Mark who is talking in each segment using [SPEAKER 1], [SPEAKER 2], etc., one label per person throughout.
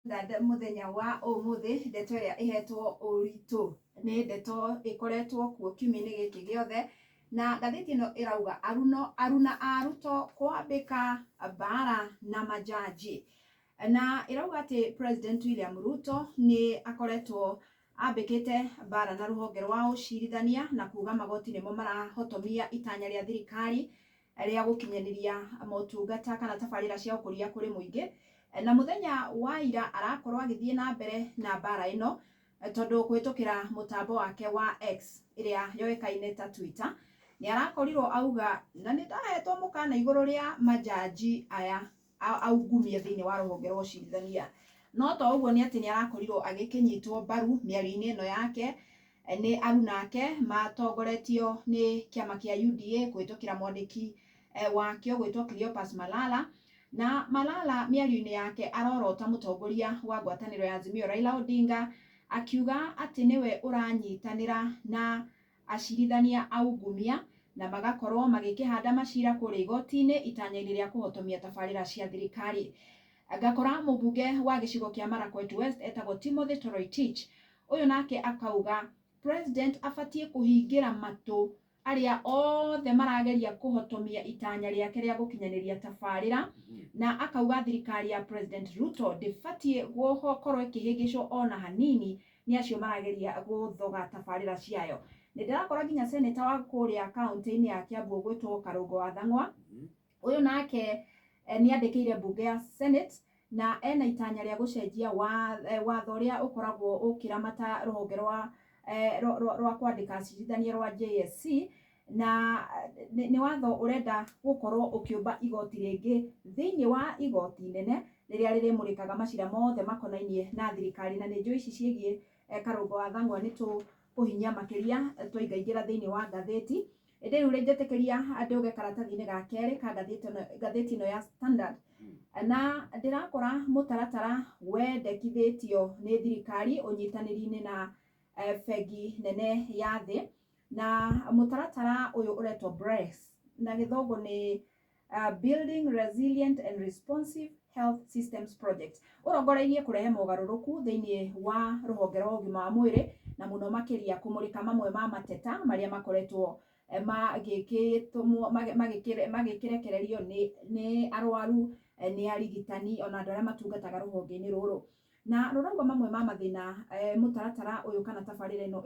[SPEAKER 1] Standard mũthenya wa ũmũthĩ, ndeto ĩrĩa ĩhetwo ũritũ nĩ ndeto ĩkoretwo kuo kiumia-inĩ gĩkĩ gĩothe, na ngathĩti ĩno ĩrauga Aruno, Aruna a Ruto kwambĩka mbara na majaji. Na ĩrauga atĩ President William Ruto nĩ akoretwo ambĩkĩte mbara na rũhonge rwa ũcirithania na kuga magoti nĩmo marahotomia itanya rĩa thirikari rĩa gũkinyanĩria motungata kana tabarĩra cia ũkũria kũrĩ mũingĩ. Na mũthenya wa ira arakorwo agĩthiĩ na mbere na mbara ĩno tondũ kũhĩtũkĩra mũtambo wake wa X ĩrĩa yoĩkaine ta Twitter, nĩ arakorirwo auga na nĩ ndahetwo mũkana igũrũ rĩa majaji aya aungumia thĩinĩ wa rũhonge rwa ũcirithania. No to ũguo nĩ atĩ nĩ arakorirwo agĩkĩnyitwo mbaru mĩario-inĩ ĩno yake nĩ aruna ake matongoretio nĩ kĩama kĩa UDA kũhĩtũkĩra mwandĩki wakĩo gwĩtwo Cleopas Malala. Na Malala mĩario-inĩ yake arorota mũtongoria wa ngwatanĩro ya Azimio Raila Odinga akiuga atĩ nĩwe ũranyitanĩra na acirithania aungumia na magakorwo magĩkĩhanda macira kũrĩa igoti-inĩ itanya-inĩ rĩa kũhotomia tabarĩra cia thirikari. Ngakora mũmbunge wa gĩcigo kĩa Marakwet West etagwo Timothy Toroitich, ũyũ nake akauga president abatiĩ kũhingĩra matũ arĩa othe marageria kũhotomia itanya rĩake rĩa gũkinyanĩria tabarĩra, na akauga thirikari ya President Ruto ndĩbatiĩ gũkorwo ĩkĩhĩngĩcwo ona hanini nĩ acio marageria gũthoga tabarĩra ciayo. Nĩ ndĩrakora nginya seneta wa kũrĩa kaũntĩ-inĩ ya Kiambu ũgwĩtwo Karũngo wa Thang'wa, ũyũ nake nĩ andĩkĩire mbunge ya Senate na ena itanya rĩa gũcenjia watho ũrĩa ũkoragwo ũkĩramata rũhonge rwa kwandĩka acirithania rwa JSC, na nĩ watho ũrenda gũkorwo ũkĩũmba igoti rĩngĩ thĩinĩ wa igoti inene rĩrĩa rĩrĩmũrĩkaga macira mothe makonainie na thirikari. Na nĩ njũĩ ici ciĩgiĩ Karũngo wa Thang'wa nĩ tũkũhinyia makĩria twaingaingĩra thĩinĩ wa ngathĩti. Ĩndĩ rĩu njĩtĩkĩria ndũge karatathi-inĩ ga kerĩ ka ngathĩti ĩno ya Standard, na ndĩrakora mũtaratara wendekithĩtio nĩ thirikari ũnyitanĩri-inĩ na bengi nene ya thĩ, na mũtaratara ũyũ ũretwo BRES na gĩthũngũ nĩ Building Resilient and Responsive Health Systems Project, ũrongoreirie kũrehe mogarũrũku thĩinĩ wa rũhonge rwa ũgima wa mwĩrĩ na mũno makĩria kũmũrĩka mamwe ma mateta marĩa makoretwo magĩkĩrekererio nĩ arwaru, nĩ arigitani ona andũ arĩa matungataga rũhonge-inĩ rũrũ. Na rũrauga mamwe ma mathĩna mũtaratara ũyũ kana tabarĩra ĩno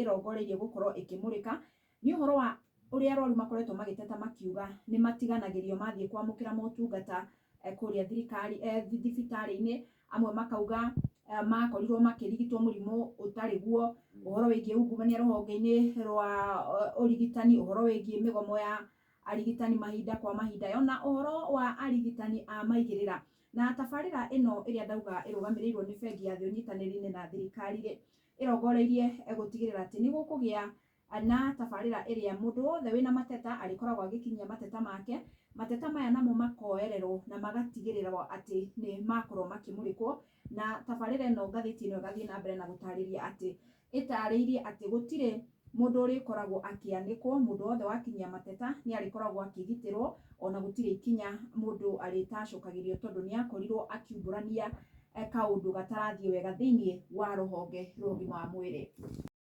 [SPEAKER 1] ĩrongoreirie gũkorwo ĩkĩmũrĩka nĩ ũhoro wa ũrĩa arwaru makoretwo magĩteta makiuga nĩ matiganagĩrio mathiĩ kwamũkĩra motungata kũrĩa thirikari thibitarĩ-inĩ. Amwe makauga makorirwo makĩrigitwo mũrimũ ũtarĩ guo, ũhoro wĩgiĩ ungumania rũhonge-inĩ rwa ũrigitani, ũhoro wĩgiĩ mĩgomo ya arigitani mahinda kwa mahinda, ona ũhoro wa arigitani a maigĩrĩra. Na tabarĩra ĩno ĩrĩa ndauga ĩrũgamĩrĩirwo nĩ bengi ya thĩ ũnyitanĩri-inĩ na thirikari rĩ, ĩrongoreirie gũtigĩrĩra atĩ nĩ gũkũgĩa na tabarĩra ĩrĩa mũndũ wothe wĩna mateta arĩkoragwo agĩkinyia mateta make. Mateta maya namo makoererwo na magatigĩrĩrwo atĩ nĩ makorwo makĩmũrĩkwo. Na tabarĩra ĩno ngathĩti ĩno ĩgathiĩ na mbere na gũtarĩria atĩ ĩtarĩirie atĩ gũtirĩ mũndũ ũrĩkoragwo akĩanĩkwo, mũndũ wothe wakinyia mateta nĩ arĩkoragwo akĩgitĩrwo, ona gũtirĩ ikinya mũndũ arĩtacũkagĩrio tondũ nĩ akorirwo akiumbũrania kaũndũ gatarathiĩ wega thĩinĩ wa rũhonge rwa ũgima wa mwĩrĩ.